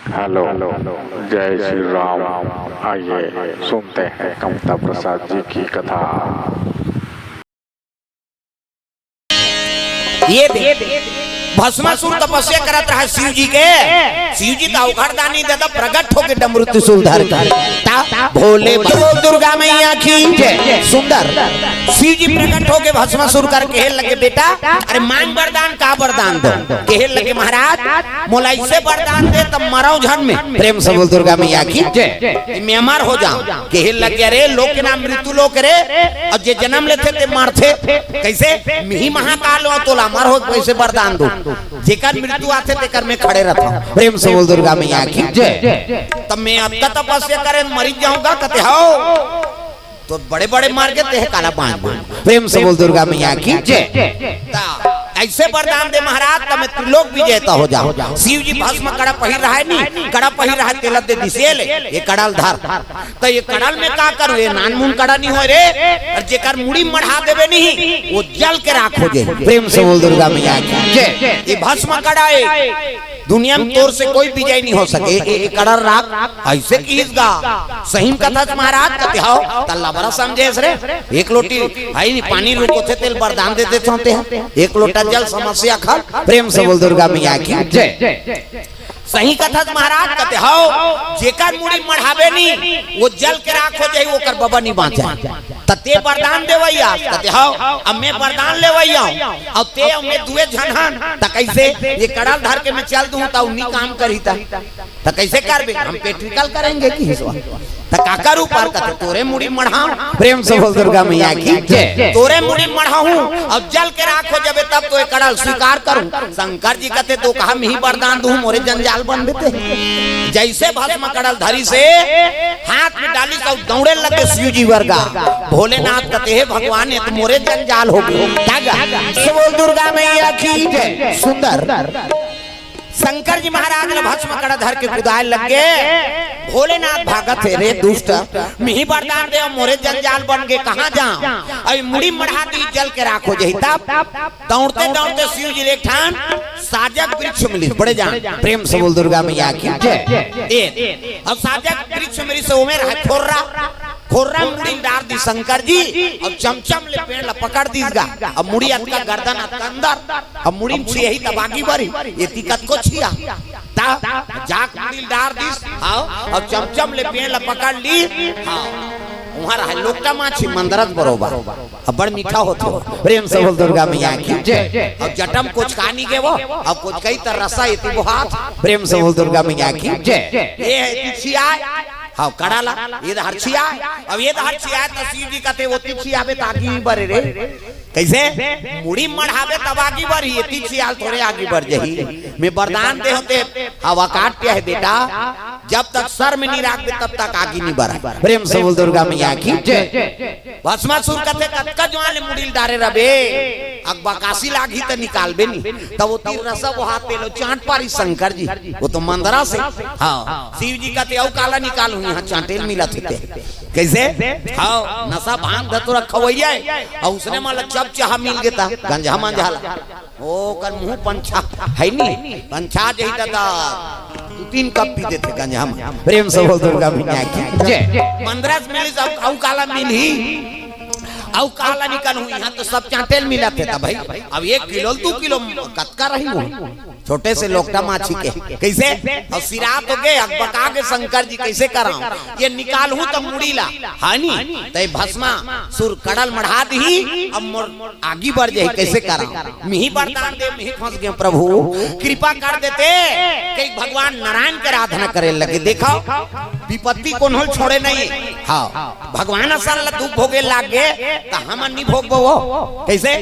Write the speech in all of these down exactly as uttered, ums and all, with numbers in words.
Hello, जय श्री राम। आइए सुनते हैं कमता प्रसाद जी की कथा। ये दे, भस्मासुर तपस्या करत रहा शिव जी के। शिव जी त अवघड़दानी देता, प्रगट होके डमरू त्रिशूल धर के। ता भोले बोल दुर्गा मैया की जय। सुंदर शिव जी प्रगट होके भस्मासुर करके कहे लगे, बेटा, अरे मांग वरदान, का वरदान दो? कहे लगे, महाराज, मोला ऐसे वरदान दे तब मरव झन में। प्रेम से बोल दुर्गा मैया की जय। मैं अमर हो जाऊं। कहे लगे, अरे लोक के नाम मृत्यु लोक रे, और जे जन्म लेथे ते मरथे। कैसे? मिही महाकाल हो, तोला अमर हो, कैसे वरदान दो? जेकर मृत्यु आथे तेकर में खड़े रहता। प्रेम से बोल दुर्गा मैया की जय। तब मैं अतका तपस्या करे मरी जाऊंगा, कथे हो तो बड़े बड़े मार के तेह काला बांध दो। प्रेम से बोल दुर्गा मैया की जय। ता ऐसे वरदान दे महाराज, तब मैं त्रिलोक विजेता हो जाऊं। शिव जी भस्म कड़ा पहिर रहा है नी, कड़ा पहिर रहा है, तेला दे दिसे ले, ये कड़ल धर। तो ये कड़ल में का करूं? ये नानमुन कड़ा नहीं हो रे, और जेकर मुड़ी मढ़ा देवे नहीं, वो जल के राख हो जाए। प्रेम से बोल दुर्गा मैया की जय। ये भस्म कड़ा है, दुनिया में तोर से कोई विजय नहीं हो सके। ए, ए, कड़ल राख ऐसे किहिस गा। सही में कथस महाराज, कथे हो, तल्ला बड़ा समझेस रे। एक लोटी है नहीं, पानी रुको थे, तेल वरदान दे देते होते हैं। एक लोटा जल समस्या खल। प्रेम से बोल दुर्गा मैया की जय। सही कथस महाराज, कथे हो, जेकर मुड़ी मढ़ावे नी, वो जल के राख हो जाई, ओकर बबा नी बांचे। त ते वरदान देवैया, कथे हो, अब मैं वरदान लेवैया हूँ, अब ते अब मैं दुए झन हन, त कैसे ये कड़ल धर के मैं चल दूं, त उन्हीं काम करही त, त कैसे करबे? हम पेट्रिकल करेंगे कि हिसवा? त काकर ऊपर, कथे तोरे मुड़ी मढ़ाऊं। प्रेम से बोल दुर्गा मैया की जय। तोरे मुड़ी मढ़ाऊं, अब जल के राख हो जाबे तब तो ये कड़ल स्वीकार करूं। शंकर जी कथे, तो कहा मिही वरदान दूं, मोरे जंजाल बन देते। जैसे भस्म कड़ल धरी से हाथ में डाली तो दौड़े लगे शिव जी वर्गा। भोलेनाथ कथे, हे भगवान, ये तो मोरे जंजाल हो गए। तागा। से बोल दुर्गा मैया की जय। सुंदर शंकर जी महाराज ने भस्म कड़ा धर के कुदाए लगे। भोलेनाथ भागत हे, रे दुष्ट, मिही वरदान दे, मोरे जंजाल बन के कहाँ जाऊं? अभी मुड़ी मढ़ा दी, जल के राख हो जाही तब। दौड़ते दौड़ते शिव जी ले एक ठान साजक वृक्ष मिली, बड़े जान। प्रेम से बोल दुर्गा मैया की जय। ए, अब साजक वृक्ष मिली से उमेर है खोर्रा, खोर्रा मुड़ी डार दी शंकर जी, अब चमचम ले पेड़ ला पकड़ दीस गा, अब मुड़ी अतका गर्दन अतका अंदर, अब मुड़ी में छियही तब आगी बरी, ये दिक्कत को छिया। ता जाक मुड़ी डार दीस, हाँ, अब चमचम ले पेड़ ला पकड़ ली, हाँ, उहाँ रहे लोकटा माछी मंदरस बरोबर। अब्बड़ मीठा होथे। प्रेम से बोल दुर्गा मैया की जय। अब जटम कुछ कहानी के वो, अब कुछ कही त रसा इति बहुत। प्रेम से बोल दुर्गा मैया की जय। ये है तिछिया, हाँ, कड़ाला, ये तो हरछिया। अब ये तो हरछिया, तो शिव जी कहते वो तिछिया बे तागी बरे रे। कैसे? मुड़ी मढ़ावे तब आगी बढ़ी, ये तिछियाल थोड़े आगी बढ़ जाही। मैं वरदान दे होते, हवा काट के है बेटा, जब तक सर में नहीं रखबे तब तक आगी नहीं बढ़ा। प्रेम से बोल दुर्गा मैया की जय। भस्मासुर कथे, कतका जुआं ले मुड़ी ल डारे रबे, अकबकासी लागही त निकालबे नहीं। तब वो तीर रसा वो हाथ पेलो चांट पारी शंकर जी, वो तो मंदरा से। हाँ, शिव जी कथे, अउ काला निकालहूं, यहाँ चांटे ल मिलत हे ते। कैसे? हाँ, नशा भांग धतुरा खवैया है, और उसने माला जब चाह मिल गेता गंजा मंझाला। ओकर मुंह पंछा है नी, पंछा जही दादा, दू तीन कप पी देथे गंजा हम। प्रेम से बोल दुर्गा मैया की जय। मंदरस मिली सब, अउ काला मिली, अउ काला निकल हुई, यहाँ तो सब चांटेल मिला थे था भाई। अब एक किलो दू किलो कतका रही हो, छोटे से लोकटा माछी के। कैसे? और सिरात हो गए, अकबका के शंकर जी कैसे कराऊं, ये निकालहूं तो मुड़ी ला, हाँ नी, तय भस्मा सुर कड़ल मढ़ा दी, अब मोर आगी बढ़ जाही, कैसे करा? मिही वरदान दे, मिही फंस गए प्रभु, कृपा कर देते। कई भगवान नारायण के आराधना करे लगे। देखो, विपत्ति कोनो ल छोड़े नहीं। हाँ, भगवान असन ला दुख भोगे लाग गए, त हमन नहीं भोगबो वो। कैसे?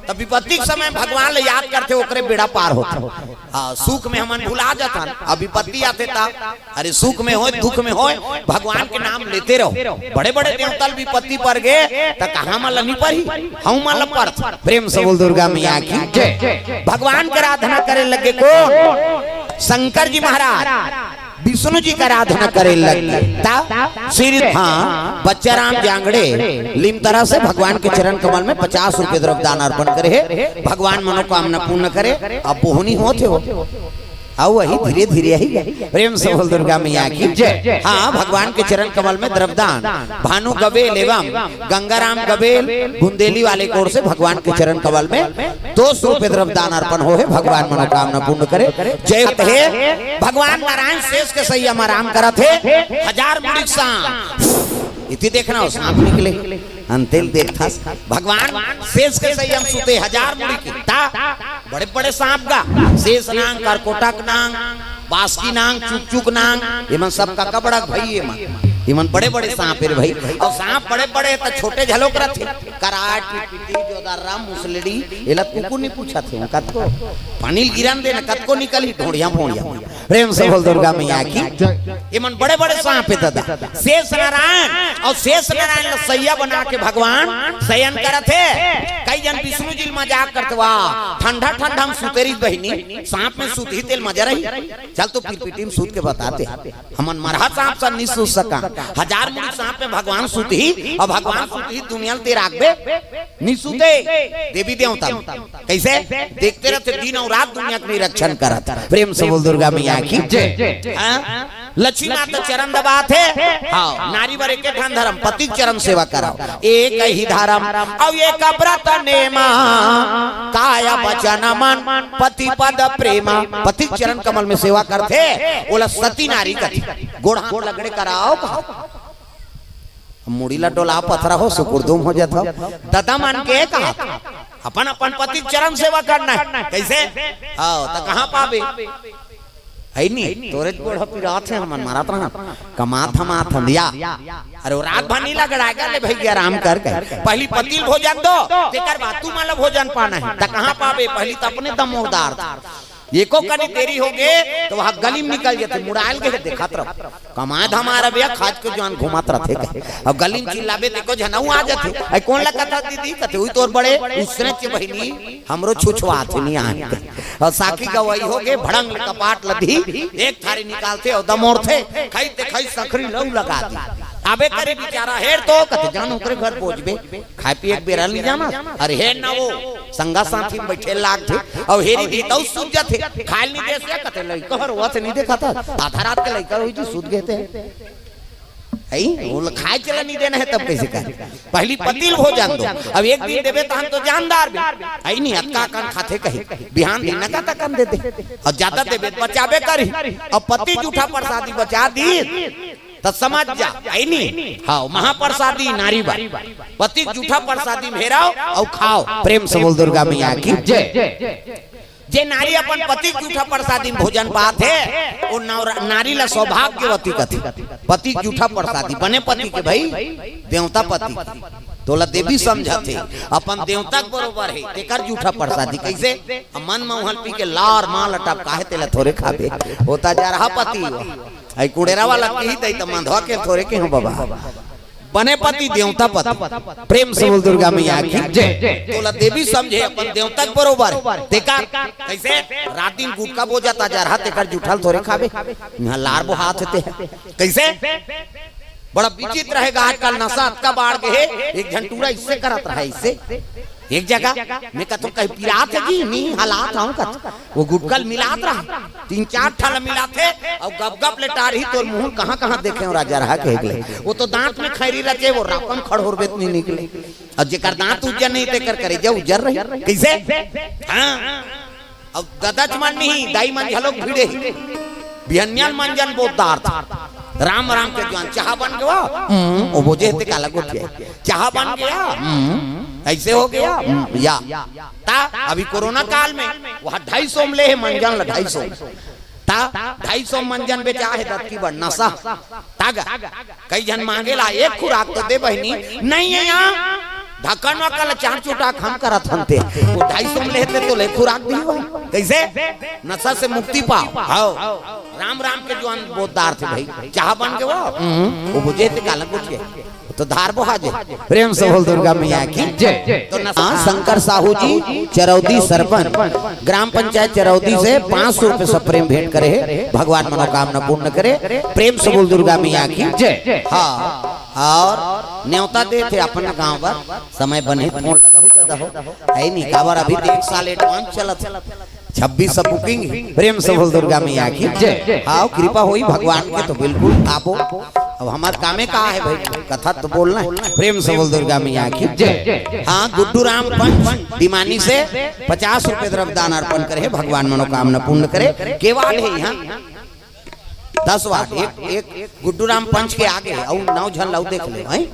त विपत्ति के समय भगवान ले याद करते, ओकरे बेड़ा पार होता। हाँ, सुख में हमन भुला जाथन, अब विपत्ति आथे त, अरे सुख में होय, दुख में होय, भगवान के नाम लेते रहो। बड़े बड़े देवता ल विपत्ति पर गे, त कहाँ मन ल नहीं परी, हम मन ल परत। प्रेम से बोल दुर्गा मैया की जय। भगवान के आराधना करे लगे कौन? शंकर जी महाराज विष्णु जी के आराधना करे लगे। ता श्री, हाँ, बच्चा राम जांगड़े लिमतरा से भगवान के चरण कमल में पचास रुपये द्रव्य दान अर्पण करे हे। भगवान मनोकामना पूर्ण करे। अब बोहनी होत हे वो। अउ वही धीरे धीरे ही। प्रेम से बोल दुर्गा मैया की जय। हाँ, भगवान के चरण कमल में द्रव्यदान। भानु गबेल एवं गंगाराम गबेल बुंदेली वाले कोर से भगवान के चरण कमल में दो सौ रुपये द्रव्यदान अर्पण हो हे। भगवान मनोकामना पूर्ण करे। जय हे। भगवान नारायण शेष के सैया में आराम करत हे। हजार मुड़ी के सांप। इति देखना हो, सांप निकले। अंतेल देखथस, भगवान शेष के सैया में सुते, हजार मुड़ी के। ता बड़े बड़े सांप गा, शेष नांग, करकोटक नांग, बासकी नांग, चुकचुक नांग, एमन सब का कबड़क भाई एमन। एमन बड़े बड़े सांप हे रे भाई। अउ सांप बड़े बड़े त छोटे झलोक रथे। कराट, पिपटी, जोदर्रा, मुसलेड़ी, एला कुकुर नहीं पूछत हे, कतको पानी ल गिरन दे न, कतको निकलही ढोंढ़िया फोंढ़िया। प्रेम से बोल दुर्गा मैया की। एमन बड़े बड़े सांप हे दादा। शेष नारायण अउ शेष नारायण ल सैया बना के भगवान शयन करत हे। कई जन विष्णु जी ल मजाक करथे, वाह, ठंडा ठंडा में सुते रहिस बहिनी, सांप में सुतही तेल मजा रही। चल तो पिरपिटी में सुत के बताते, हमन मरहा सांप सन नहीं सुत सका। हजार मुड़ी सांप में भगवान सुतही, अउ भगवान सुतही दुनिया ल ते राखबे नहीं सुते। देवी देवता कइसे देखते रहिथे दिन अउ रात दुनिया के निरीक्षण करत। प्रेम से बोल दुर्गा मैया की जय। हाँ? लक्ष्मी माता चरण दबात हे। हाँ, नारी बर एक ठन धर्म, पति के चरण सेवा कराओ, एक ही धर्म अउ एक व्रत नेमा, काय वचन मन पति पद प्रेमा। पति के चरण कमल में सेवा करथे, ओला सती नारी कथे। गोड़ हाथ लगड़े कराओ कहा, मुड़ी ला डोला पथरा हो, सुकुरदुम हो जात हो। ददा मन के कहा, अपन अपन पति के चरण सेवा करना हे। कइसे? हाँ, त कहाँ पाबे? हे नी, तोरे गोड़ ह पिरात हे, हमन मरत रहन, कमात धमात हन या। अरे वो रात भर नहीं लगड़ाएगा ले भई, आराम कर के। पहली पति ल भोजन दो, तेकर बाद तुमन ल भोजन पाना हे। त कहाँ पाबे? पहली त अपने दमोरदार। एको कनी देरी होगे त वहाँ गली में निकल जाथे, मुड़ायल गे देखत रहो। कमाए धमाए रह भैया, खाज के जुआन घुमत रथे कहे। अउ गली में चिल्लाबे त एको झन अउ आ जाथे। अई कोन ला कथा दीदी? कथे, "उही तोर बड़े उसने के बहिनी, हमरो छुछवाथे नहीं आए।" अउ साखी गवाही होगे, भड़ंग ले कपाट लदी, एक थारी निकालथे अउ दमोरथे, खई ते खई सखरी लऊ लगा दी। अबे करे बेचारा हेर तो, कथे, "जान ओकरे घर बोझबे।" खाए पिए के बेरा ल नहीं जाना। अरे हे ना वो संगा साथी में बैठे लागथे, अउ हेरी भी तउ सूत जाथे। खाए ल नहीं दे से कथे, लइका हर हुआ से नहीं देखा था, आधा रात के लइका हुई जी सूत गए थे। हई, वो ल-, खाए चला नहीं देना हे तब कइसे कहे? पहली पति ल भोजन दो, अब एक दिन देबे तहन तो जानदार भी। हई नहीं, अतका कन खाथे कही, बिहान दिन न का तकन दे दे, अउ ज्यादा देबे त बचाबे करी, अउ पति जूठा प्रसादी बचा दी, त समझ जा, हई नी? हाँ, महाप्रसादी नारी बर। पति के जूठा प्रसादी में हेराओ अउ खाओ। प्रेम से बोल दुर्गा मैया की जय। जे नारी अपन पति के जूठा प्रसादी में भोजन पात हे, वो नौरा-, नारी ला सौभाग्यवती कथे। पति के जूठा प्रसादी, बने पति के भई, देवता पति के। तोला देवी समझत हे, अपन देवता के बरोबर हे, तेकर जूठा प्रसादी। कइसे? अब मन में उहल पी के लार माल टपकाहे, तेला थोरे खाबे, होता जा रहा पति हो। आई कुड़ेरा वाला कही दई त मंधवा के थोरे के हो बाबा। बने पति देवता पति। प्रेम से बोल दुर्गा मैया की जय। तोला देवी समझे अपन देवता के बरोबर। तेकर कइसे? रात दिन गुटका बोजत आ जा रहा, तेकर जूठा ल थोरे खाबे। इहाँ लार बोहात हे ते। कइसे? बड़ा विचित्र हे गा आजकल, नशा अतका बाढ़ गे हे। एक झन टूरा इससे करत रहा, इससे एक जगह मैं कथों कहीं पिरात हे जी, नहीं हलात हूँ कथ। वो गुटका ल मिलात रहा, तीन चार ठा ल मिलाथे, अउ गप गप ले टारही तोर मुँह कहाँ कहाँ देखे हो राजा रहा कहे के ले। वो तो दांत में खैरी रचे, वो रापन खड़होर बेत नहीं निकले। अउ जेकर दांत उज्जर नहीं, तेकर करेजा उज्जर रही। कइसे? हाँ। अउ ददच मन नहीं, दाई मन घलोक भिड़े ही। बिहनिया ल मंजन बोदार था। राम राम के जुआन, चाहा बन गया? हम्म, वो बोझे ते काला गोठिया। चाहा बन गया? हम्म, ऐसे हो गया? हम्म, या। ता अभी कोरोना काल में वहाँ ढाई सौ में ले हे मंजन ला, ढाई सौ। ता ढाई सौ मंजन बेचा हे दत्ती बड़ नशा। तागा कई झन मांगेला, "एक खुराक तो दे बहिनी।" "नहीं हे यहाँ।" ढक्कन वक्कन ल चार चोटा खम करत हन ते। वो ढाई सौ में लेते तो ले खुराक दी भाई। कइसे? नशा से मुक्ति पाओ। हाओ। राम राम के जुआन बोदार थे भाई। चाहा बन के वो? हम्म। वो बुझे ते काला कुछ के। तो धार बोहा जे। प्रेम से बोल दुर्गा मैया की जय। तो नशा हाँ, शंकर साहू जी, चरौदी सरपंच, ग्राम पंचायत चरौदी से पाँच सौ रुपये सप्रेम भेंट करे हे। भगवान मनोकामना पूर्ण करे। प्रेम से बोल दुर्गा मैया की जय। हाँ। अउ नेवता देथे अपन गांव बर, समय बने फोन लगाहू त दहो। हे नहीं, काबर अभी तो एक साल advance चलत हे। छब्बीस सब बुकिंग। प्रेम से बोल दुर्गा मैया की जय। हाँ, कृपा होई भगवान के तो बिल्कुल आबो। अब हमार कामे का है भाई, कथा तो बोलना है। प्रेम से बोल दुर्गा मैया की जय। हाँ, गुड्डू राम पंच दिमानी से पचास रुपए द्रव्य दान अर्पण करे, भगवान मनोकामना पूर्ण करे। केवाल है यहाँ दस वाट, एक, एक गुड्डू राम पंच के आगे और नौ झन लाऊ देख ले भाई।